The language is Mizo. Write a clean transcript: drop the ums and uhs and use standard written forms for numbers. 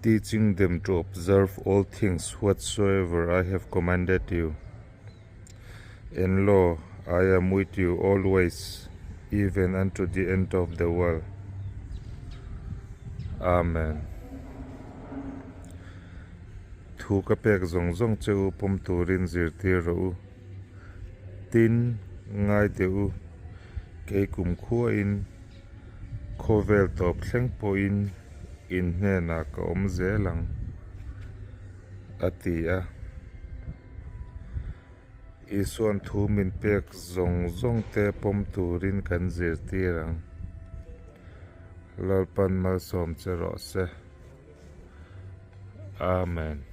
Teaching them to observe all things whatsoever I have commanded you. And lo, I am with you always, even unto the end of the world. Amen. Thu ka pek zawng zawng che u pawm turin zirtir rawh u. Tin, ngai teh u, kei kum khuain khawvel tawp thleng pawhin in hnenah ka awm zel ang, a ti a. Isuan thu min pek zawng zawng te pawm turin kan zirtir ang. Lalpan malsawm che rawh se. Amen.